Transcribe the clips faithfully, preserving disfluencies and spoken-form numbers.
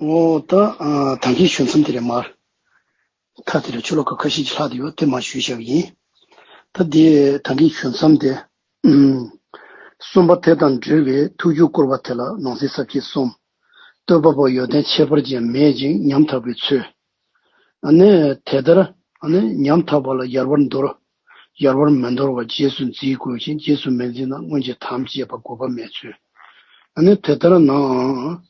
འོ་ད་ཨ་ད་གིན་ཞུ་མཚམས་དེ་རེད་མར། ད་དེ་རེད། ཕྱི་ལོགས་ཀ་ཁ་ཤས་ཅིག་ལྷག་དེ་ཡོད་དེ་མར་ཞུས་བཞག་གི་ཡིན། ད་དེ་ད་གིན་ཞུ་མཚམས་དེ། ཨུམ། གསུམ་པ་དེ་དང་འབྲེལ་བའི་ཐུགས་རྒྱུད་བསྐོར་བ་དེ་ལ་ནང་གསེས་ས་བཅད་གསུམ། བསྟོད་པ་པོ་ཡོན་ཏན་ཁྱད་པར་ཅན་མེད་ཅིང་ཉམ་ཐག་པའི་ཚུལ། ཨ་ནི་དེ་ལྟར་ཨ་ནི་ཉམ་ཐག་པ་ལ་ཡལ་བར་འདོར། ཡལ་བར་མི་འདོར་བར་རྗེས་སུ་འཛིན་དགོས་ཤིང་རྗེས་སུ་མི་འཛིན་ན་སྔོན་གྱི་དམ་བཅས་པ་འགོག་པ་མེད་ཚུལ། ཨ་ནི་དེ་ལྟར་ནའང་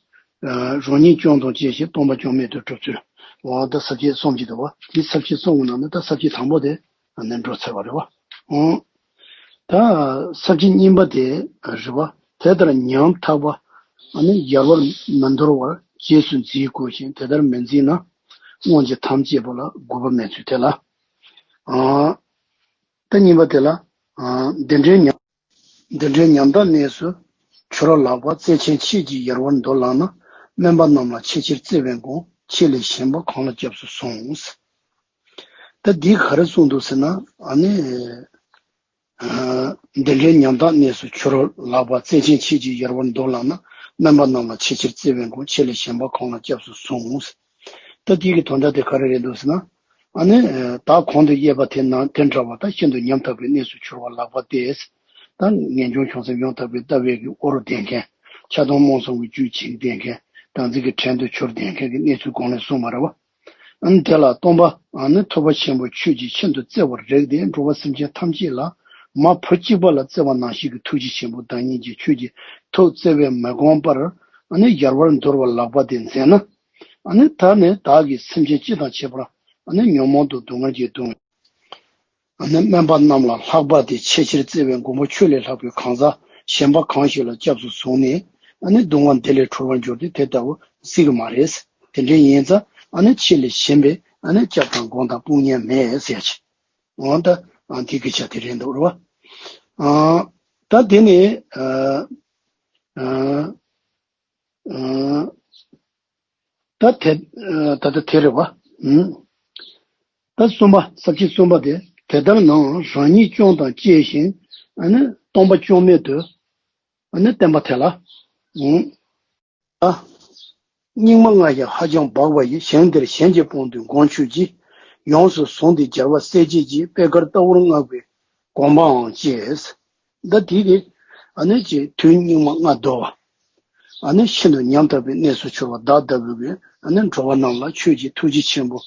རང་ཉིད་སྐྱོན་དང་བཅས་ཤིང་སྟོང་པ་སྐྱོན་མེད་དུ་གྲུབ་ཚུལ། འོ་ད་ས་བཅད་གསུམ་གྱི་འདུག་བ། དེ་ས་བཅད་གསུམ་གྱི་ནང་ནས་ད་ས་བཅད་དང་པོ་དེ་ཨ་ནི་འགྲོ་ཚར་བ་རེད་བ། འོ། ད་ས་བཅད་གཉིས་པ་དེ་རེད་བ། དེ་ལྟར་ཉམ་ཐག་པ་ཨ་ནི་ཡལ་བར་མི་འདོར་བར་རྗེས་སུ་འཛིན་དགོས་ཤིང་དེ་ལྟར་མི་འཛིན་ན་སྔོན་གྱི་དམ་བཅས་པ་ལ་འགོག་པ་མེད་ཚུལ་དེ་ལ། ཨ། ད་གཉིས་པ་དེ་ལ། ཨ། འདི་འདྲའི་ཉམ། འདི་འདྲའི་ཉམ་ཐག་གནས་སུ་གྱུར་པ་ལགས་པ། བརྩེ་ཆེན་ཁྱེད་ཀྱིས་ཡལ་བར་འདོར་ལགས་ན། དམན་པ་རྣམས་ལ་ཆེས་ཆེར་བརྩེ་བའི་སྒོ། ཁྱེད་ལས་གཞན་པ་གང་ལ་སྐྱབས་སུ་སོང་། ད་འདིས་ག་རེ་གསུངས་འདུག་ཟེར་ན་ཨ་ནི། ཨ། འདི་འདྲའི་ཉམ་ཐག་གནས་སུ་གྱུར་པ་ལགས་པ། བརྩེ་ཆེན་ཁྱེད་ཀྱིས་ཡལ་བར་འདོར་ལགས་ན། དམན་པ་རྣམས་ལ་ཆེས་ཆེར་བརྩེ་བའི་སྒོ། ཁྱེད་ལས་གཞན་པ་གང་ལ་སྐྱབས་སུ་སོང་། ད་དེ་གི་དོན་དག་དེ་ག་རེ་རེད་འདུག་ཟེར་ན། ཨ་ནི་བདག་གོང་དུ་དབྱེ་བ་དེ་ན་དེ་འདྲ་བ་ད་ཤིན་ཏུ་ཉམ་ཐག་པའི་གནས་སུ་གྱུར་པ་ལགས་པ་སྟེ། ད་ངེས་འབྱུང་བྱང་སེམས་ཡང་དག་པའི་ལྟ་བའི་གི་དབུ་རུ་ལྡན་མཁན། ཆགས་སྡང་རྨོངས་གསུམ་གྱི་རྒྱུ་བྱེད་ལྡན་མཁན། བདག་འཛིན་གྱི་བྲན་དུ་གྱུར་ལྡན་མཁན་གྱི་གནས་ཚུལ་གོང་ལས་གསུངས་པ་རེད་བ། ཨ་ནི་དེ་ལ་སྟོན་པ་ཨ་ནི་ཐུབ་པ་ཆེན་པོ་ཁྱོད་ཀྱིས་ཤིན་ཏུ་བརྩེ་བར་རིགས་ཏེ་འགྲོ་བ་སེམས་ཅན་ཐམས་ཅད་ལ་མ་བུ་གཅིག་པ་ལ་བརྩེ་བ་ནང་བཞིན་གྱི་ཐུགས་རྗེ་ཆེན་པོ་བདག་ཉིད་ཀྱིས་ཁྱོད་ཀྱི་ཐུགས་བརྩེ་བས་མི་གང་བར་ཨ་ནི་ཡལ་བར་འདོར་བ་ལགས་པ་དེ་མཛད་ན། ཨ་ནི་ད་ནི་བདག་གིས་སེམས་ཅན་སྤྱི་དང་ཁྱད་པར་ཨ་ནི་ཉོན་མོངས་དང་སྡུག་བསྔལ་གྱིས་གདུང་བའི་ཨ་ནི་དམན་པ་རྣམས་ལ་ལྷག་པ་དེ་ཆེས་ཆེར་བརྩེ་བའི་མགོན་པོ་ཁྱོད་ལས་ལྷག་པའི་གང་ཟག་གཞན་པ་གང་ཞིག་ལ་སྐྱབས་སུ་སོང་ནས་ཨ་ནི་སྡུག་བསྔལ་འདི་ལས་གྲོལ་བར་འགྱུར་ཏེ་དེ་ལྟ་བུ་སྲིད་ཀྱི་མ་རེད། དེ་འདྲ་ཡིན་ཙང་ཨ་ནི་ཁྱེད་ལས་གཞན་པའི་ཨ་ནི་སྐྱབས་དང་མགོན་དང་དཔུང་གཉེན་མེད་ཟེར་ཅིག་འོ་ད་ཨ་འདི་སྐད་ཆ་དེ་རེད་འདུག་རེད་བ། ཨ་ད་དེ་ནས་ཨ་ཨ་ཨ་ད་དེ་ཨ་ད་ལྟ་དེ་རེད་བ། ཨུམ། ད་གསུམ་པ་ས་བཅད་གསུམ་པ་དེ། དེ་ལྟར་ནའང་རང་ཉིད་སྐྱོན་དང་བཅས་ཤིང་ཨ་ནི་སྟོང་པ་སྐྱོན་མེད་དུ་ཨ་ནི་བསྟན་པ་དེ་ལ། ཨུམ། ཨ། སྙིགས་མ་ལྔ་ཡིས་ཧ་ཅང་སྦགས་པ་ཡི། ཞིང་དེར་གཞན་གྱིས་སྤོང་དུས་མགོན་ཁྱོད་ཀྱིས། ཡོངས་སུ་བཟུང་སྟེ་རྒྱལ་བ་སྲས་བཅས་ཀྱི། པད་དཀར་ལྟ་བུར་བསྔགས་པའི་དགོངས་པའང་བཅས། ད་དེ་གི་ཨ་ནི་ཅིག་དུས་སྙིགས་མ་ལྔ་བདོ་བ། ཨ་ནི་ཤིན་ཏུ་ཉམ་ཐག་པའི་གནས་སུ་གྱུར་པ་བདག་ལྟ་བུ་གི་ཨ་ནི་འགྲོ་བ་རྣམས་ལ་ཁྱོད་ཀྱིས་ཐུགས་རྗེ་ཆེན་པོ་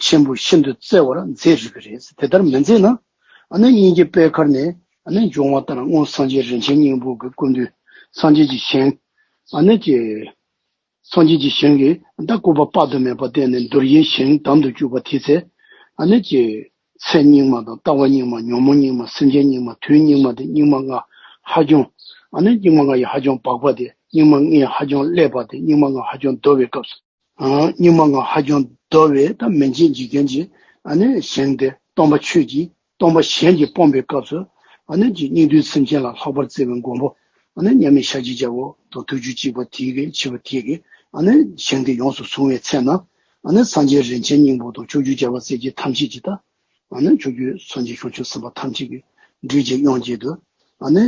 ཆེན་པོ་ཤིན་ཏུ་བརྩེ་བར་མཛད་རིགས་ཀྱི་རེད། དེ་ལྟར་མི་མཛད་ན་ཨ་ནི་སྙིང་གི་པད་དཀར་ནས་ཨ་ནི་འབྱུང་བ་ལྟར་སྔོན་སངས་རྒྱས་རིན་ཆེན་སྙིང་པོ་གི་སྐུ་མདུན་སངས་རྒྱས་ཀྱི་ཞིང་ཨ་ནི་ཅིག་སངས་རྒྱས་ཀྱི་ཞིང་གི་ད་སྐུ་པར་དཔག་ཏུ་མེད་པ་བསྟན་ནས་འདུལ་བའི་ཞིང་དམ་དུ་བཅུག་པ་དེ་ཚེ། ཨ་ནི་ཀྱི་ཚེ་སྙིགས་མ་དང་ལྟ་བ་སྙིགས་མ་ཉོན་མོངས་སྙིགས་མ་སེམས་ཅན་སྙིགས་མ་དུས་སྙིགས་མ་དེ་སྙིགས་མ་ལྔ་ཧ་ཅང་ཨ་ནི་སྙིགས་མ་ལྔ་ཡི་ཧ་ཅང་སྦགས་པ་དེ་སྙིགས་མ་ལྔས་ཧ་ཅང་བསླད་པ་དེ་སྙིགས་མ་ལྔ་ཧ་ཅང་བདོ་བའི་སྐབས་སུ། ཨ་སྙིགས་མ་ལྔ་ཧ་ཅང་བདོ་བའི་ད་མི་མཇེད་འཇིག་རྟེན་གྱི་ཨ་ནི་ཞིང་དེ་སྟོན་པ་ཆོས་ཀྱི། སྟོན་པ་གཞན་གྱིས་སྤོང་བའི་སྐབས་སུ་ཨ་ནི་ཀྱི་སྙིགས་དུས་སེམས་ཅན་ལ་ལྷག་པར་བརྩེ་བའི་མགོན་པོ་ཨ་ནི་མཉམ་མེད་ཤཱཀྱའི་རྒྱལ་པོ་དང་ཐུགས་རྒྱུད་གཅིག་པ་དེ་གིས་ཆེ་བ་དེ་གིས་ཨ་ནི་ཞིང་དེ་ཡོངས་སུ་བཟུང་བའི་ཚེ་ན་ཨ་ནི་སངས་རྒྱས་རིན་ཆེན་སྙིང་པོ་དང་ཕྱོགས་བཅུའི་རྒྱལ་བ་སྲས་བཅས་ཐམས་ཅད་ཀྱིས་ད་ཨ་ནི་ཕྱོགས་བཅུའི་སངས་རྒྱས་བྱང་ཆུབ་སེམས་དཔའ་ཐམས་ཅད་ཀྱིས་སྒྲོལ་གྱིས་དབྱངས་ཅན་དུ་ཨ་ནི་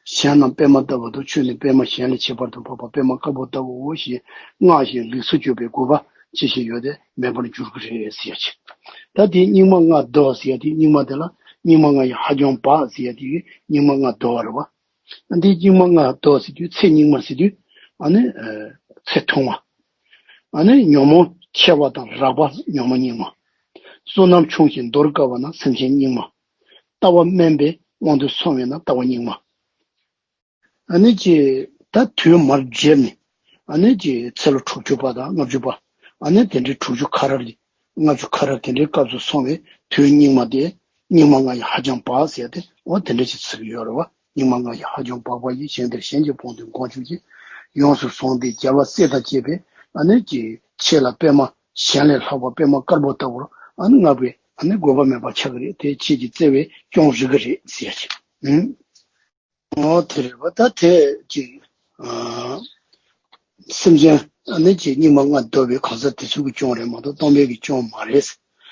གཞན་རྣམས་པད་མ་ལྟ་བུ་དང་ཁྱོད་ནི་པད་མ་གཞན་ལས་ཁྱད་པར་དུ་འཕགས་པ་པད་མ་དཀར་པོ་ལྟ་བུའོ་ཞེས་བསྔགས་ཤིང་ལེགས་སོ་བརྗོད་པའི་དགོས་པ་ཅི་ཞིག་ཡོད་དེ་མེད་པར་འགྱུར་གྱི་རེད་ཟེར་ཡ་ཅིག་ད་དེ་སྙིགས་མ་ལྔ་བདོ་ཟེར་ཡ་དེ་སྙིགས་མ་དེ་ལ་སྙིགས་མ་ལྔ་ཡི་ཧ་ཅང་སྦགས་ཟེར་ཡ་དེ་གི་སྙིགས་མ་ལྔ་བདོ་བ་རེད་བ། འདི་སྙིགས་མ་ལྔ་བདོ་ཟེར་དུས་ཚེ་སྙིགས་མ་ཟེར་དུས་ཨ་ནི་ཚེ་ཐུང་བ། ཨ་ནི་ཉོན་མོངས་ཆེ་བ་དང་རགས་པ་ཉོན་མོངས་སྙིགས་མ། བསོད་ནམས་ཆུང་ཞིང་འདོར་དཀའ་བ་ན་སེམས་ཅན་སྙིགས་མ། ལྟ་བ་དམན་པས་དབང་དུ་སོང་བས་ན་ལྟ་བ་སྙིགས་མ། ཨ་ནི་ཅི་ད་དུས་མར་བརྗེས་ནས་ཨ་ནི་ཅི་ཚེ་ལོ་དྲུག་ཅུ་པ་དང་ལྔ་བཅུ་པ་ཨ་ནི་དེ་འདྲའི་དྲུག་ཅུ་ཁ་རལ་ལྔ་བཅུ་ཁ་རལ་དེ་འདྲའི་སྐབས་སུ་སོང་བའི་དུས་སྙིགས་མ་དེ་སྙིགས་མ་ལྔ་ཡི་ཧ་ཅང་སྦགས་ཟེར་ཏེ་འོ་དེ་འདྲ་ཅིག་ཚིག་ཡོད་རེད་བ། སྙིགས་མ་ལྔ་ཡི་ཧ་ཅང་སྦགས་པ་ཡི་ཞིང་དེར་གཞན་གྱིས་སྤོང་དུས་མགོན་ཁྱོད་ཀྱིས་ཡོངས་སུ་བཟུང་སྟེ་རྒྱལ་བ་སྲས་དང་བཅས་པའི་ཨ་ནི་ཀྱི་ཆེ་ལ་པད་མ་གཞན་ལས་ལྷག་པ་པད་མ་དཀར་པོ་ལྟ་བུར་ཨ་ནི་བསྔགས་པའི་ཨ་ནི་དགོས་པ་མེད་པ་ཆགས་ཀྱི་རེད། དེ་ཁྱེད་ཀྱི་བརྩེ་བས་སྐྱོང་རིགས་ཀྱི་རེད་ཟེར་ཡ་ཅིག་འོ་དེ་རེད་བ། ད་དེ་ཅིག་ཨ་སེམས་ཅན་ཨ་ནི་ཅིག་སྙིགས་མ་ལྔ་བདོ་བའི་གང་ཟག་དེ་ཚོ་གི་སྐྱོན་རེད་མ་གཏོགས་སྟོང་པའི་གི་སྐྱོན་མ་རེད།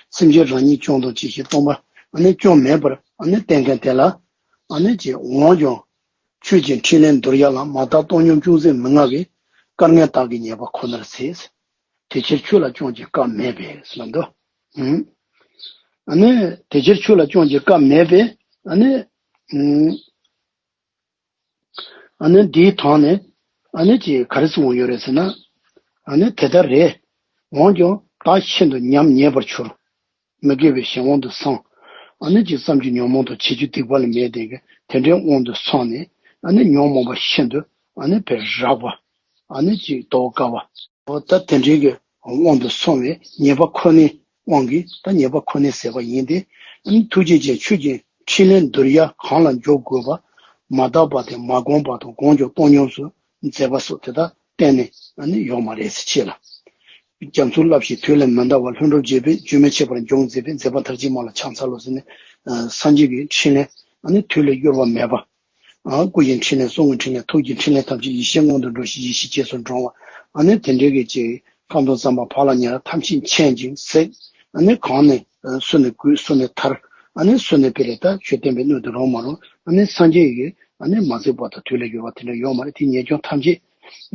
སེམས་ཅན་རང་ཉིད་སྐྱོན་དང་བཅས་ཤིང་སྟོང་པ་ཨ་ནི་སྐྱོན་མེད་པར་ཨ་ནི་བསྟན་མཁན་དེ་ལ་ཨ་ནི་ཅིག་འོན་ཀྱང་ཆོས་ཀྱི་འཕྲིན་ལས་འདོར་ཡ་ལ་མ་དག་བཏང་སྙོམས་ཅུང་ཟད་མི་མངའ་བའི་ དཀར་ངལ་དག་གི་ཉེས་པ་ཁོ་ནར་ཟད། དེ་ཕྱིར་ཆོས་ལ་སྐྱོན་གྱི་སྐབས་མེད་པས་ལབ་འདུག་ཨུམ། ཨ་ནི་དེ་ཕྱིར་ཆོས་ལ་སྐྱོན་གྱི་སྐབས་མེད་པས། ཨ་ནི། ཨུམ། ཨ་ནི་འདིའི་དོན་ནི། ཨ་ནི་ཅིག་ག་རེ་གསུངས་ཡོད་རེད་ཟེར་ན། ཨ་ནི་དེ་ལྟར་རེད། འོན་ཀྱང་བདག་ཤིན་ཏུ་ཉམས་ཉེས་པར་གྱུར། མི་དགེ་བའི་གཞན་དབང་དུ་སོང་། ཨ་ནི་ཅིག་བསམ་གྱིས་ཉོན་མོངས་དང་བྱེད་རྒྱུ་སྡིག་པ་ལས་མེད་དེ་གི་དེ་འདྲའི་དབང་དུ་སོང་ནས། ཨ་ནི་ཉོན་མོངས་པ་ཤིན་ཏུ་ཨ་ནི་བས་རགས་པ། ཨ་ནི་ཅིག་རྟོགས་དཀའ་བ། འོ་ད་དེ་འདྲའི་གི་དབང་དུ་སོང་བའི་ཉེས་པ་ཁོ་ནའི་དབང་གིས་ད་ཉེས་པ་ཁོ་ནའི་ཟད་པ་ཡིན་ཏེ། ཨ་ནི་ཐུགས་རྗེ་ཅན་ཆོས་ཀྱི་ཕྲིན་ལས་འདུལ་ཡ་གང་ལ་འཇུག་དགོས་པ། མ་དག་པ་དང་མ་བསྒོམས་པ་དང་བསྒོམས་ཀྱང་སྟོང་ཉམས་སུ་མཛད་པ་སོགས་དེ་དག་གཏན་ནས་ཨ་ནི་ཡོད་མ་རེད་ཟེར་ཅེས་ལ། རྒྱ་མཚོ་བསླབ་ཞིང་དུས་ལས་མི་འདའ་བར། ལྷུན་གྲུབ་རྒྱས་པའི་སྒྱུ་མའི་ཁྱད་པར་འཇོམས་མཛད་པའི་མཛད་པ་མཐར་ཕྱིན་མ་ལ་ཕྱག་འཚལ་ལོ་ཟེར་ནས། ཨ་སངས་རྒྱས་ཀྱི་ཕྲིན་ལས་ཨ་ནི་དུས་ལས་གཡོལ་བ་མེད་པ། ཨ་སྐུ་ཡི་ཕྲིན་ལས་གསུང་གི་ཕྲིན་ལས་ཐུགས་ཀྱི་ཕྲིན་ལས་ཐམས་ཅད་ཡེ་ཤེས་སྔོན་དུ་འགྲོ་ཞིང་ཡེ་ཤེས་རྗེས་སུ་འབྲང་བ། ཨ་ནི་དེ་འདྲའི་གི་ཅིག་ཁམས་དང་བསམ་པ་བག་ལ་ཉལ་ཐམས་ཅད་མཁྱེན་ཅིང་གཟིགས། ཨ་ནི་གང་ནས་སུ་ནས་གུད་སུ་ནས་ཐར། ཨ་ནི་སུ་ནས་དཔེ་ལས་ད་ཆོས་བསྟན་པའི་སྣོད་དུ་རུང་མ་རུང་ཨ་ནི་སངས་རྒྱས་ཀྱིས་ཨ་ནི་མ་གཟིགས་པ་དང་དུས་ལས་གཡོལ་བ་དེ་འདྲ་ཡོད་མ་རེད། དེ་ཉེས་སྐྱོན་ཐམས་ཅད་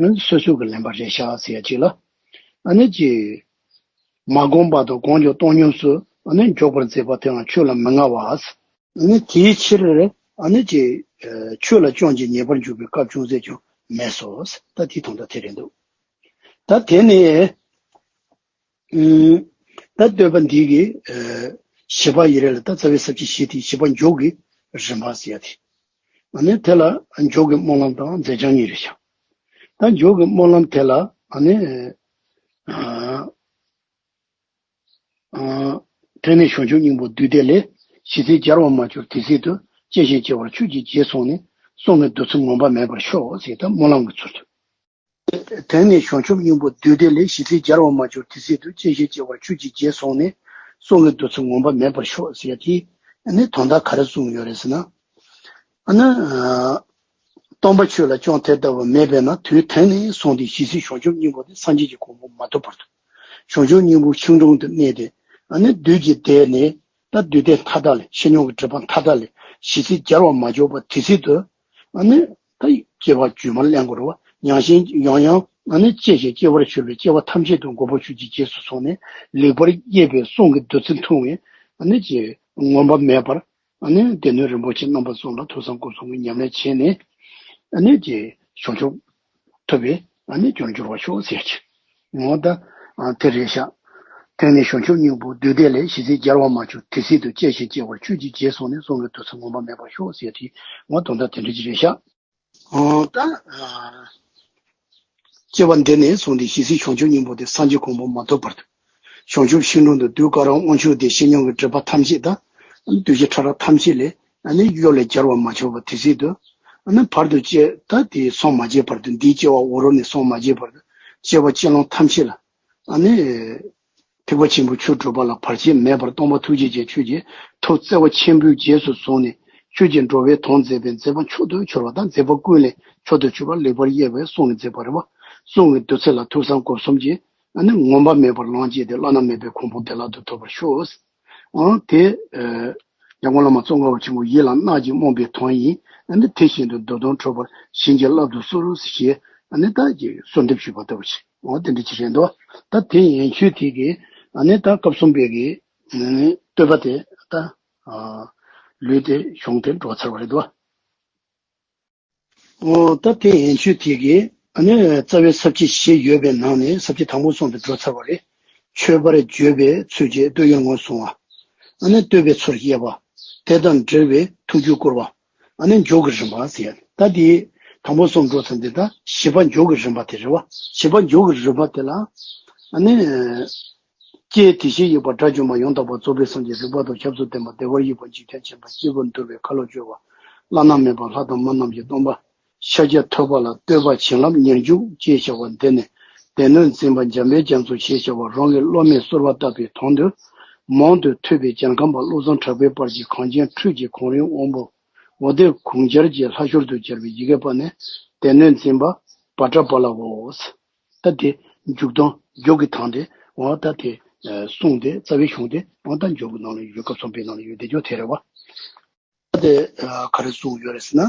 ཨ་ནི་སོ་སོ་གི་ལེན་པ་རེད་ཤག་ཟེར་ཡ་ཅིག་ལ། ཨ་ནི་ཅིག་མ་བསྒོམས་པ་དང་བསྒོམས་ཀྱང་སྟོང་ཉམས་སུ་ཨ་ནི་འཇོག་པར་མཛད་པ་དེའང་ཆོས་ལ་མི་མངའ་བ། ཨ་ནི་དེའི་ཕྱིར་ཨ་ནི་ཅིག་ཆོས་ལ་སྐྱོན་གྱི་ཉེས་པར་འཇུག་པའི་སྐབས་ཅུང་ཟད་ཀྱང་མེད་སོ། ད་དེའི་དོན་དག་དེ་རེད་འདུག་ད་དེ་ནས་ཨུམ། ད་བསྟོད་པ་འདི་གི་ཨ་བཞི་པ་ཡི་རེད་ལ། ད་རྩ་བའི་ས་བཅད་བཞི་དེ་བཞི་པ་མཇུག་གི་རིམ་པ་ཟེར་ཡ་དེ། ཨ་ནི་དེ་ལ་མཇུག་གི་སྨོན་ལམ་དང་མཛད་བྱ་གཉིས་རེད་ཤག་ད་མཇུག་གི་སྨོན་ལམ་དེ་ལ་ཨ་ནི་ཨ་ཨ་དེང་ནས་བྱང་ཆུབ་སྙིང་པོ་བསྡུས་ཏེ་ལས། ཞེ་ཚིག་སྦྱར་བར་མ་གྱུར་དེ་སྲིད་དུ། སྐྱེ་ཞིང་སྐྱེ་བར་ཆོས་ཀྱི་རྗེས་སོང་ནས། གསུང་གི་བདུད་རྩི་ངོམས་པ་མེད་པར་ཤོག །ཟེར་ད་སྨོན་ལམ་གྱི་ཚུལ་དུ། དེང་ནས་བྱང་ཆུབ་སྙིང་པོ་བསྡུས་ཏེ་ལས། ཞེ་ཚིག་སྦྱར་བར་མ་གྱུར་དེ་སྲིད་དུ། སྐྱེ་ཞིང་སྐྱེ་བར་ཆོས་ཀྱི་རྗེས་སོང་ནས། གསུང་གི་བདུད་རྩི་ངོམས་པ་མེད་པར་ཤོག །ཟེར་ཡ་དེ་ཨ་ནི་དོན་དག་ག་རེ་གསུངས་ཡོད་རེད་ཟེར་ན། ཨ་ནི་སྟོན་པ་ཆོས་ལ་སྐྱོན་དེ་ལྟ་བུ་མེད་པས་ན། དུས་དེང་ནས་བཟུང་སྟེ་ཞེ་ཚིག་བྱང་ཆུབ་སྙིང་པོ་དེ་སངས་རྒྱས་ཀྱི་གོ་འཕང་མ་ཐོབ་བར་དུ། བྱང་ཆུབ་སྙིང་པོ་ཤིང་དྲུང་དུ་གནས་ཏེ། ཨ་ནི་བདུད་ཀྱི་སྡེ་ནས། ད་བདུད་སྡེ་མཐའ་དག་ལས། ཕྱི་ཉོན་གྱི་སྒྲིབ་པ་མཐའ་དག་ལས་ཞེ་ཚིག་སྦྱར་བར་མ་གྱུར་པ་དེ་སྲིད་དུ། ཨ་ནི་ད་སྐྱེ་བ་རྗེས་མར་ལེན་དགོས་རེད་བ། ཡང་ཞིང་ཡང་ཡང་ཨ་ནི་སྐྱེ་ཞིང་སྐྱེ་བར་གྱུར་པའི་སྐྱེ་བ་ཐམས་ཅད་དུ་མགོན་པོ་ཆོས་ཀྱི་རྗེས་སུ་སོང་ནས། ལེགས་པར་དབྱེ་བའི་གསུང་གི་བདུད་རྩི་འཐུང་བས། ཨ་ནི་ཅིག་ངོམས་པ་མེད་པར། ཨ་ནི་སྡེ་སྣོད་རིན་པོ་ཆེ་རྣམ་པ་གསུམ་ལ་ཐོས་བསམ་སྒོམ་གསུམ་གྱི་ཉམས་ལེན་བྱས་ནས། ཨ་ནི་ཅིག་བྱང་ཆུབ་ཐོབ་པའི་ཨ་ནི་རྒྱུར་འགྱུར་བར་ཤོག་ཟེར་གྱི། འོ་ད་ཨ་དེ་རེད་ཤག་དེང་ནས་བྱང་ཆུབ་སྙིང་པོ་བསྡུས་ཏེ་ལས། ཞེ་ཚིག་སྦྱར་བར་མ་གྱུར་དེ་སྲིད་དུ། སྐྱེ་ཞིང་སྐྱེ་བར་ཆོས་ཀྱི་རྗེས་སོང་ནས། གསུང་གི་བདུད་རྩི་ངོམས་པ་མེད་པར་ཤོག་ཟེར་གྱི། འོ་དོན་དག་དེ་འདྲ་ཅིག་རེད་ཤག་འོ་ད་ཨ་སྐྱེ་བ་འདི་ནས་བཟུང་སྟེ་ཞེ་ཚིག་བྱང་ཆུབ་སྙིང་པོ་དེ་སངས་རྒྱས་གོ་འཕང་མ་ཐོབ་བར་དུ། བྱང་ཆུབ་ཤིང་དྲུང་དུ་བདུད་དཀར་དབང་ཕྱུག་སྡེ། ཕྱི་ཉོན་གྱི་སྒྲིབ་པ་ཐམས་ཅད་དང་། བདུད་བཞི་ཕྲ་རགས་ཐམས་ཅད་ལས་ཨ་ནི་གཡོ་ལས་སྦྱར་བར་མ་གྱུར་པ་དེ་སྲིད་དུ། ཨ་ནི་བར་དུ་སྐྱེ་ད་དེ་སངས་མ་རྒྱས་བར་དུ། འདིའི་སྐྱེ་བ་འོག་རོལ་ནས་སངས་མ་རྒྱས་བར་དུ། སྐྱེ་བ་སྤྱི་ལོང་ཐམས་ཅད་ལ་ཨ་ནི་ཐེག་པ་ཆེན་པོའི་ཆོས་སྒྲུབ་པ་ལ་བར་ཆད་མེད་པར་སྟོན་པ་ཐུགས་རྗེ་ཅན་ཆོས་ཀྱི་ཐུགས་བརྩེ་བ་ཆེན་པོས་རྗེས་སུ་བཟུང་ནས། ཆོས་ཀྱི་འགྲོ་བའི་དོན་མཛད་པའི་མཛད་པ་མཆོག་ཏུ་གྱུར་པ་དང་། མཛད་པ་ཀུན་ལས་མཆོག་ཏུ་གྱུར་པ་ལེགས་པར་དབྱེ་བའི་གསུང་གི་མཛད་པ་རེད་བ། གསུང་གི་བདུད་རྩི་ལ་ཐོས་བསམ་སྒོམ་གསུམ་གྱིས་ཨ་ནི་ངོམས་པ་མེད་པར་ལོངས་སྤྱད་དེ། བླ་ན་མེད་པའི་གོ་འཕང་བདེ་བླག་ཏུ་ཐོབ་པར་ཤོག །འོ་དེ་ཨ་ཡར་ངོ་བླ་མ་ཙོང་ཁ་པ་ཆེན་པོ་ཡིད་ལ་གནག་ཅིང་རྨོངས་པའི་དོན་ཡིན། ཨ་ནི་དེ་བཞིན་དུ་འདོད་དོན་འགྲུབ་པར་བྱིན་གྱིས་བརླབ་ཏུ་གསོལ་ཞེས་ཨ་ནི་ད་ཀྱི་གསོལ་འདེབས་ཞུས་པ་ལྟ་བུ་ཞིག་འོ་དེ་འདྲ་ཅིག་རེད་འདུག་ད་དེ་ཡན་ཆོད་དེ་གི་ཨ་ནི་ད་སྐབས་གསུམ་པའི་གི་ཨ་ནི་བསྟོད་པ་དེ་ད་ཨ་ལུས་དེ་གཞུང་དེ་འགྲོ་ཚར་བ་རེད་འདུག་འོ་ད་དེ་ཡན་ཆོད་དེ་གི་ཨ་ནི་རྩ་བའི་ས་བཅད་བཞི་ཡོད་པའི་ནང་ནས་ས་བཅད་དང་པོ་གསུམ་དེ་འགྲོ་ཚར་བ་རེད། མཆོད་པར་བརྗོད་པའི་ཚུལ་གྱིས་བསྟོད་ཡུལ་ངོས་བཟུང་བ། ཨ་ནི་བསྟོད་པའི་ཚུལ་དབྱེ་བ། དེ་དང་འབྲེལ་བའི་ཐུགས་རྒྱུད་བསྐུལ་བ། ཨ་ནི་མཇུག་གི་རིམ་པ་ཟེར། ད་དེ་དང་པོ་གསུམ་འགྲོ་ཚར་འདི་ད་བཞི་པ་མཇུག་གི་རིམ་པ་དེ་རེད་བ། བཞི་པ་མཇུག་གི་རིམ་པ་དེ་ལ་ཨ་ནི། ཀྱེ་དེ་བཞིན་གཤེགས་པ་དགྲ་བཅོམ་པ་ཡང་དག་པར་རྫོགས་པའི་སངས་རྒྱས་རིག་པ་དང་ཞབས་སུ་ལྡན་པ་བདེ་བར་གཤེགས་པ་འཇིག་རྟེན་མཁྱེན་པ་སྐྱེས་བུ་འདུལ་བའི་ཁ་ལོ་སྒྱུར་བ་བླ་ན་མེད་པ་ལྷ་དང་མི་རྣམས་ཀྱི་སྟོན་པ་ཤཱཀྱ་ཐུབ་པ་ལ་བསྟོད་པ་བྱིན་རླབས་ཉེར་མཇུག་ཅེས་བྱ་བ་འདི་ནི་སྡེ་སྣོད་འཛིན་པ་འཇམ་དཔལ་རྒྱ་མཚོ་ཞེས་བྱ་བ་རང་གི་སློབ་མས་གསོལ་བ་བཏབ་པའི་དོན་དུ་མང་དུ་ཐོས་པའི་རྒྱལ་ཁམས་པ་བློ་བཟང་གྲགས་པའི་དཔལ་གྱི་གངས་ཅན་ཁྲོད་ཀྱི་གངས་རིའི་དབང་པོ་འོ་དེ་གུང་རྒྱལ་གྱི་ལྷ་ཞོར་དུ་སྦྱར་བའི་ཡི་གེ་པ་ནི་སྡེ་སྣོད་འཛིན་པ་བྷ་དྲ་བ་ལའོ། ད་དེ་མཇུག་དོན་མཇུག་གི་དོན་དེ་འོ་ད་དེ་གསུངས་ཏེ་རྩ་བའི་གཞུང་དེ་འོ་ད་མཇུག་གི་ནང་ལ་ཡོད། སྐབས་གསུམ་པའི་ནང་ལ་ཡོད་དེ་ཅོ་དེ་རེད་བ། ད་དེ་ག་རེ་གསུངས་ཡོད་རེད་ཟེར་ན།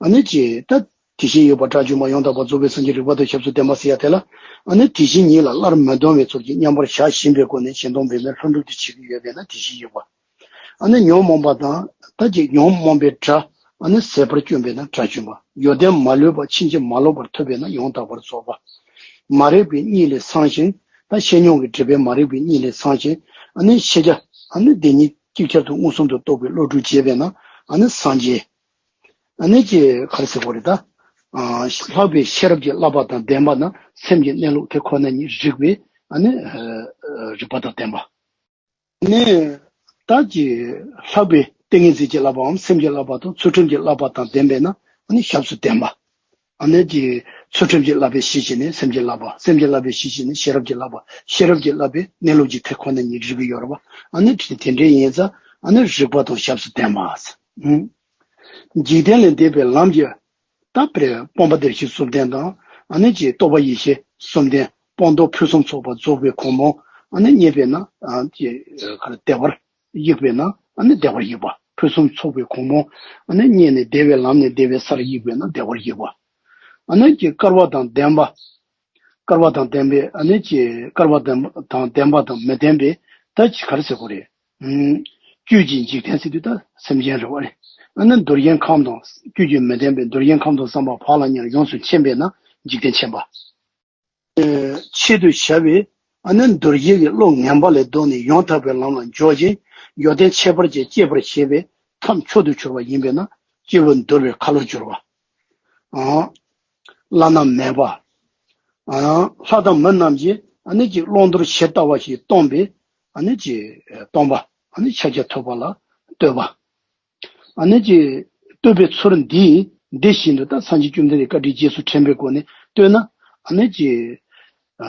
ཨ་ནི་ཅི་ད་ དེ་བཞིན་གཤེགས་པ་དགྲ་བཅོམ་པ་ཡང་དག་པར་རྫོགས་པའི་སངས་རྒྱས་རིག་པ་དང་ཞབས་སུ་ལྡན་པ་ཟེར་ཡ་དེ་ལ། ཨ་ནི་དེ་བཞིན་ཉིད་ལ་སླར་མི་ལྡང་བའི་ཚུལ་གྱིས་མཉམ་པར་བཞག་བཞིན་པའི་སྒོ་ནས་གཞན་སྟོང་པའི་མེར་ལྷུན་གྲུབ་ཏུ་བྱེད་ཀྱི་ཡོད་པས་ན་དེ་བཞིན་གཤེགས་པ། ཨ་ནི་ཉོན་མོངས་པ་དང་ད་ཅིག་ཉོན་མོངས་པའི་དགྲ། ཨ་ནི་ཟད་པར་བཅོམ་པས་ན་དགྲ་བཅོམ་པ། ཡོན་ཏན་མ་ལུས་པ་ཕྱིན་ཅི་མ་ལོག་པར་ཐུབ་པས་ན་ཡང་དག་པར་རྫོགས་པ། མ་རིག་པའི་གཉིད་ལས་སངས་ཤིང་། ད་ཤེས་མྱོང་གི་སྒྲིབ་པའི་མ་རིག་པའི་གཉིད་ལས་སངས་ཤིང་། ཨ་ནི་ཤེས་བྱ་ཨ་ནི་བདེན་གཉིས་གཅིག་ཆར་དུ་མངོན་སུམ་དུ་རྟོགས་པའི་བློ་གྲོས་བྱས་པས་ན་ཨ་ནི་སངས་རྒྱས། ཨ་ནི་ཅེས་ག་རེ་ཟེར་དགོས་རེད་ད། ཨ་ལྷག་པའི་ཤེས་རབ་ཀྱི་བསླབ་པ་དང་ལྡན་པ་ན་སེམས་ཀྱི་གནས་ལུགས་དེ་ཁོ་ན་ཉིད་རིག་པའི་ཨ་ནི་ཨ་རིག་པ་དང་ལྡན་པ། ནས་ད་ཀྱི་ལྷག་པའི་ཏིང་ངེ་འཛིན་གྱི་བསླབ་པའམ་སེམས་ཀྱི་བསླབ་པ་དང་ཚུལ་ཁྲིམས་ཀྱི་བསླབ་པ་དང་ལྡན་པས་ན་ཨ་ནི་ཞབས་སུ་ལྡན་པ། ཨ་ནི་ཀྱི་ཚུལ་ཁྲིམས་ཀྱི་བསླབ་པའི་གཞི་བྱས་ནས་སེམས་ཀྱི་བསླབ་པ། སེམས་ཀྱི་བསླབ་པའི་གཞི་བྱས་ནས་ཤེས་རབ་ཀྱི་བསླབ་པ། ཤེས་རབ་ཀྱི་བསླབ་པའི་གནས་ལུགས་ཀྱི་དེ་ཁོ་ན་ཉིད་རིག་གི་ཡོད་རེད་བ། ཨ་ནི་དེ་དེ་འདྲའི་ཡིན་ཙང་ཨ་ནི་རིག་པ་དང་ཞབས་སུ་ལྡན་པ། འཇིག་རྟེན་ལས་འདས་པའི་ལམ་གྱི་ད་པྲ་སྤངས་པ་བདེར་གཤེགས་གསུམ་ལྡན་དང་ཨ་ནི་ཀྱི་རྟོགས་པ་ཡེ་ཤེས་གསུམ་ལྡན་སྤངས་རྟོགས་ཕུན་སུམ་ཚོགས་པ་རྫོགས་པའི་གོ་འཕང་ཨ་ནི་རྙེད་པས་ན་ཨ་ཀྱི་བདེ་བར་གཡུགས་པས་ན་ཨ་ནི་བདེ་བར་གཡུགས་པ། ཕུན་སུམ་ཚོགས་པའི་གོ་འཕང་ཨ་ནི་རྙེད་ནས་བདེ་བའི་ལམ་ནས་བདེ་བའི་སར་གཡུགས་པས་ན་བདེ་བར་གཡུགས་པ། ཨ་ནི་ཀྱི་བསྐལ་པ་དང་ལྡན་པ། བསྐལ་པ་དང་ལྡན་པའི་ཨ་ནི་ཀྱི་བསྐལ་པ་དང་ལྡན་པ་དང་མི་ལྡན་པའི་ད་ཅི་ག་རེ་ཟེར་དགོས་རེད། ཨུམ། བཅུད་ཀྱི་འཇིག་རྟེན་ཟེར་དུས་ད་སེམས་ཅན་རེད་བ་རེད། ཨ་ནི་འདོར་བྱའི་ཁམས་དང་བཅུད་ཀྱིས་མི་ལྡན་པའི་འདོར་བྱའི་ཁམས་དང་བསམ་པ་བག་ལ་ཉལ་ཡོངས་སུ་མཁྱེན་པས་ན་འཇིག་རྟེན་མཁྱེན་པ། ཨེ་ཆེད་དུ་བྱ་བའི་ཨ་ནི་འདོར་བྱའི་གི་བློ་ངན་པ་ལས་ལྡོག་ནས་ཡང་དག་པའི་ལམ་ལ་འཇོག་ཅིང་ཡོན་ཏན་ཁྱད་པར་ཅན་སྐྱེད་པར་བྱེད་པའི་ཐབས་མཆོག་ཏུ་གྱུར་པ་ཡིན་པས་ན་སྐྱེས་བུ་འདོར་བའི་ཁ་ལོ་སྒྱུར་བ། ཨང་། བླ་ན་མེད་པ། ཨང་། ལྷ་དང་མི་རྣམས་ཀྱིས་ཨ་ནི་ཅིག་བླང་དོར་ཇི་ལྟ་བ་ཞིག་སྟོན་པའི་ཨ་ནི་ཅིག་སྟོན་པ། ཨ་ནི་ཕྱག་རྒྱ་ཐུབ་པ་ལ་བསྟོད་པ། ཨ་ནི་ཅིག་བསྟོད་པའི་ཚུལ་འདི་འདི་བཞིན་དུ་ད་སངས་རྒྱས་བཅོམ་ལྡན་འདས་བཀའ་དྲིན་རྗེས་སུ་དྲན་པའི་སྒོ་ནས་བསྟོད་ན་ཨ་ནི་ཅིག་ཨ་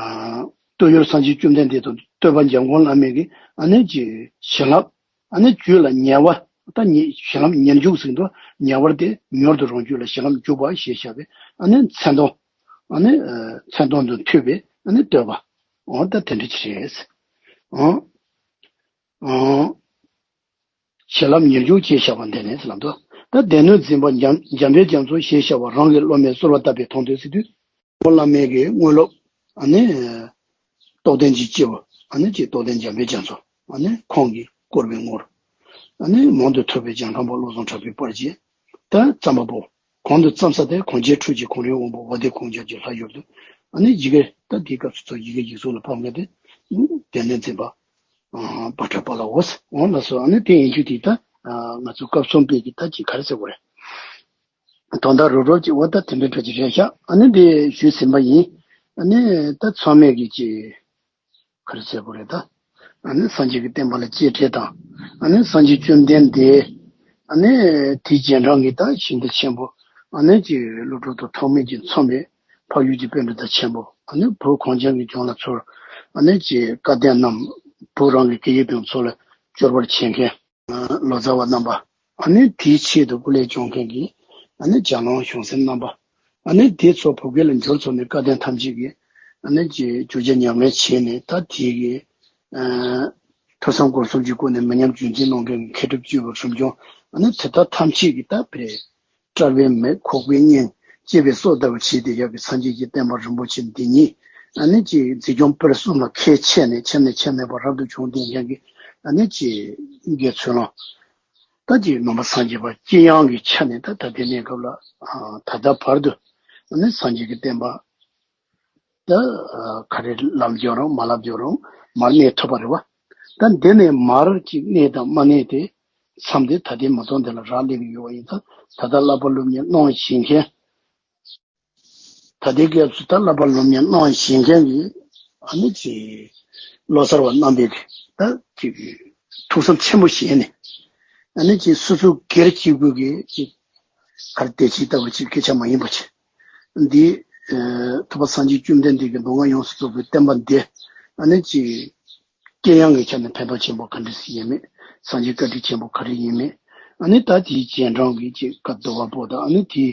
བསྟོད་ཡུལ་སངས་རྒྱས་བཅོམ་ལྡན་འདས་དང་བསྟོད་པ་འཇམ་མགོན་བླ་མའི་གི་ཨ་ནི་ཅིག་བྱིན་རླབས། ཨ་ནི་རྒྱུད་ལ་ཉེ་བར་ད་ཉེ་བྱིན་རླབས་ཉེར་འཇུག་ཟེར་དུས་ཉེ་བར་དེ་མྱུར་དུ་རང་རྒྱུད་ལ་བྱིན་རླབས་འཇུག་པ་ཞེས་བྱ་བའི་ཨ་ནི་མཚན་དོན། ཨ་ནི་ཨ་མཚན་དོན་དུ་ཐུབ་པའི་ཨ་ནི་བསྟོད་པ། འོ་ད་དེ་འདྲ་ཅིག་རེད། ཨང་། ཨང་། བྱིན་རླབས་ཉེར་འཇུག་ཅེས་བྱ་བ་འདི་ནི་ལབ་འདུག་ད་སྡེ་སྣོད་འཛིན་པ་འཇམ་འཇམ་དཔལ་རྒྱ་མཚོ་ཞེས་བྱ་བ་རང་གི་སློབ་མའི་གསོལ་བ་བཏབ་པའི་དོན་དུ་ཟེར་དུས། བླ་མའི་གི་དངོས་སློབ། ཨ་ནི། རྟོགས་ལྡན་གྱི་སྐྱེས་བུ། ཨ་ནི་ཅིག་རྟོགས་ལྡན་འཇམ་དཔལ་རྒྱ་མཚོ། ཨ་ནི་ཁོང་གིས་བསྐོར་བའི་ངོར། ཨ་ནི་མང་དུ་ཐོས་པའི་རྒྱང་གྲགས་པ་བློ་བཟང་གྲགས་པའི་དཔལ་གྱིས། ད་བརྩམས་པ་པོ། གོང་དུ་བརྩམས་ས་དེ་གངས་ཅན་ཁྲོད་ཀྱི་གངས་རིའི་དབང་པོ་ཝ་དེ་གངས་རྒྱབ་ཀྱི་ལྷ་ཡུལ་དུ། ཨ་ནི་ཡི་གེ་ད་དེའི་སྐབས་སུ་ཚོ་ཡི་གེ་ཡིག་གཟུགས་ལ་ཕབ་མཁན་དེ། སྡེ་སྣོད་འཛིན་པ། པ་ཏྲ་པཱ་ལ་འོ། འོ་ལ་སོགས་ཨ་ནི་དེ་ཡིན་རྒྱུ་དེ་ད། ང་ཚོ་སྐབས་གསུམ་པའི་གི་ད་ཅིག་ག་རེ་ཟེར་དགོས་རེད། དོན་དག་རོབ་རོབ་ཀྱི་འོ་ད་དེ་འདྲའི་འདྲ་ཅིག་རེད་ཤག་ཨ་ནི་འདི་ཞུས་ཟིན་པ་ཡིན། ཨ་ནི་ད་ཚང་མས་ཀྱི་ཅིག་ག་རེ་ཟེར་དགོས་རེད་ད། ཨ་ནི་སངས་རྒྱས་ཀྱི་བསྟན་པ་ལ་གཅེས་སྤྲས་དང་། ཨ་ནི་སངས་རྒྱས་བཅོམ་ལྡན་འདས། ཨ་ནི་དེའི་རྗེས་འབྲང་གི་ད་ཞིང་དུ་ཆེན་པོ། ཨ་ནི་ཀྱི་བློ་གྲོས་དང་ཐོགས་མེད་ཀྱིས་མཚོན་པའི་འཕགས་ཡུལ་གྱི་པཎྜི་ཏ་ཆེན་པོ། ཨ་ནི་བོད་གངས་ཅན་གྱི་ལྗོངས་ལ་ཚུར། ཨ་ནི་ཀྱི་བཀའ་བསྟན་རྣམས་བོད་རང་གི་སྐད་ཡིག་དང་ཚོ་ལ་སྐྱོར་བར་བྱེད་མཁན། ལོ་ཙཱ་བ་རྣམ་པ། ཨ་ནི་དེའི་ཆེད་དུ་སྐུ་ལས་སྐྱོང་མཁན་གྱི། ཨ་ནི་ལྗགས་ལམ་གཞུང་སེམས་རྣམ་པ། ཨ་ནི་དེ་ཚོ་བོད་སྐད་ལ་འགྱུར་ཚུགས་ནས་བཀའ་བསྟན་ཐམས་ཅད་ཀྱི། ཨ་ནི་ཀྱི་བསྒྱུར་བཅོས་ཉམས་ལེན་བྱས་ནས་ད་དེ་གི། ཨ་ཐོས་བསམ་སྒོམ་གསུམ་གྱི་སྒོ་ནས་མི་ཉམས་རྒྱུན་འཛིན་གནང་མཁན་གྱི་མཁས་གྲུབ་བཅུ་པའི་རིམ་བྱོན། ཨ་ནི་དེ་དག་ཐམས་ཅད་ཀྱི་ད་དཔེ། སྐྲག་པའི་མེ་ཁོག་པའི་གཉེན། གཅེས་པའི་སྲོག་ལྟ་བུ་བྱས་ཏེ་ཡབ་ཀྱི་སངས་རྒྱས་ཀྱི་བསྟན་པ་རིན་པོ་ཆེ་འདི་ཉིད། ཨ་ནི་ཀྱི་མཛེས་ལྗོངས་དཔལ་གསུམ་ལ་ཁས་འཆེ་ནས་ཁྱབ་ནས་ཁྱབ་མེད་པར་རབ་ཏུ་བྱུང་བསྡད་མཁན་གྱི། ཨ་ནི་ཀྱི་དགེ་ཚུལ་སློང་། ད་ཀྱི་ནང་པ་སངས་རྒྱས་པ་ཅི་ཡང་གི་ཆ་ནས་ད་ད་ལྟའི་གནས་སྐབས་ལ། ཨ་ད་ལྟ་བར་དུ། ཨ་ནི་སངས་རྒྱས་ཀྱི་བསྟན་པ། ད་ག་རེ་ལབ་རྒྱུ་རུང་མ་ལབ་རྒྱུ་རུང་མར་གནས་ཐུབ་པ་རེད་བ། ད་འདི་ནས་མར་ཅིག་གནས་དང་མ་གནས་དེ་མཚམས་དེ་ད་ལྟའི་མ་སྟོང་དེ་ལ་རག་ལས་ཀྱི་ཡོད་པ་ཡིན་ཙང་། ད་ལྟ་བསླབ་པ་སློབ་གཉེར་གནང་བཞིན་མཁན། ད་ལྟའི་སྐབས་སུ་ད་བསླབ་པ་སློབ་གཉེར་གནང་བཞིན་མཁན་གྱི་ཨ་ནི་ཅིག་ལོ་གསར་བ་རྣམ་པས་ཀྱི་ད་ཅིག་ཐུགས་བསམ་ཆེན་པོ་བཞེས་ནས། ཨ་ནི་ཅིག་སོ་སོ་སྒེར་གཅིག་པུ་གི་ཅིག་གར་དེ་ཅིག་ལྟ་བུ་ཅིག་སྐད་ཆ་མ་ཡིན་པ་ཅིག་འདི། ཨ་ཐུབ་པ་སངས་རྒྱས་བཅོམ་ལྡན་འདས་ཀྱི་མདོ་སྔགས་ཡོངས་སུ་རྫོགས་པའི་བསྟན་པ་འདི། ཨ་ནི་ཅིག་དཀྱེལ་ཡངས་ཀྱི་ཆ་ནས་ཕན་ཐོགས་ཆེན་པོ་ག་འདྲ་ཞིག་ཡིན་མེད། སངས་རྒྱས་བཀའ་དྲིན་ཆེན་པོ་ག་རེ་ཡིན་མེད། ཨ་ནི་ད་དེའི་རྗེས་འབྲང་གི་ཅིག་བཀའ་བསྡུ་བ་པོ་དང་། ཨ་ནི་དེའི་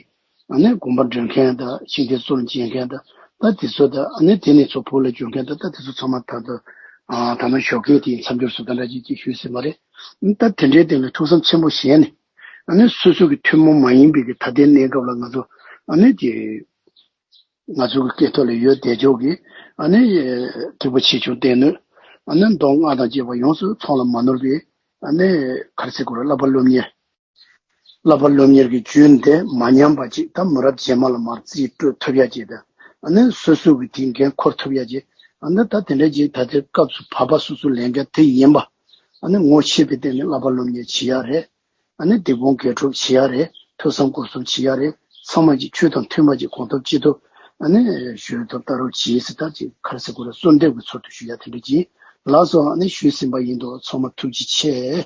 ཨ་ནི་དགོངས་པ་འགྲེལ་མཁན་དང་། ཤིང་རྟའི་སྲོལ་འབྱེད་མཁན་དང་། ད་དེ་ཚོ་དང་། ཨ་ནི་དེ་ནས་ཚུར་བོད་ལ་བསྒྱུར་མཁན་དང་། ད་དེ་ཚོ་ཚང་མ་ད་ལྟ་ཨ་ད་ནང་ཞོགས་ཀས་དེའི་མཚམས་སྦྱོར་སུ་ད་འདྲ་ཅིག་ཅིག་ཞུས་ཟིན་པ་རེད། ད་དེ་འདྲའི་སྟེང་ལ་ཐུགས་བསམ་ཆེན་པོ་བཞེས་ནས། ཨ་ནི་སོ་སོ་གི་ཐུན་མོང་མ་ཡིན་པའི་གི་ད་ལྟའི་གནས་སྐབས་ལ་ང་ཚོ་ ཨ་ནི་དེ་ང་ཚོའི་སྐད་ཐོག་ལ་ཡོད་བསྡད་ཆོག་གི། ཨ་ནི་ཐེག་པ་ཆེ་ཆུང་བསྟེན་ནས། ཨ་ནི་མདོ་སྔགས་དང་བཅས་པ་ཡོངས་སུ་ཚང་ལ་མ་ནོར་བའི། ཨ་ནི་ག་རེ་ཟེར་དགོས་རེད། བསླབ་པ་སློབ་གཉེར། བསླབ་པ་སློབ་གཉེར་གྱི་རྒྱུན་དེ་མ་ཉམས་པ་ཅིག་ད་མི་རབས་རྗེས་མ་ལ་མར་རྩིས་སྤྲོད་ཐུབ་ཡ་ཅིག་དང་། ཨ་ནི་སོ་སོ་གི་དེའི་འགན་འཁུར་ཐུབ་ཡ་ཅིག་ཨ་ནི་ད་དེ་འདྲ་ཅིག་ད་ལྟའི་སྐབས་སུ་བབ་པ་སོ་སོའི་ལས་འགན་དེ་ཡིན་པ། ཨ་ནི་ངོ་ཤེས་པའི་སྟེང་ནས་བསླབ་པ་སློབ་གཉེར་བྱེད་ཡ་རེད། ཨ་ནི་སྡིག་སྤོང་དགེ་སྒྲུབ་བྱེད་ཡ་རེད། ཐོས་བསམ་སྒོམ་གསུམ་བྱེད་ཡ་རེད། ཚང་མ་གྱི་ཆོས་དང་མཐུན་པ་ཅིག་གང་ཐུབ་ཅི་ཐུབ་ཨ་ནི་ཞུ་ཐུབ་ལྟ་རོགས་གྱིས་ཟེར། ད་ཅིག་ག་རེ་ཟེར་དགོས་རེད། གསོལ་འདེབས་ཀྱི་ཚུལ་དུ་ཞུ་ཡ་དེ་འདྲ་ཅིག་ལགས་སོ། ཨ་ནི་ཞུས་ཟིན་པ་ཡིན་འདུག་ཚང་མ་ཐུགས་རྗེ་ཆེ།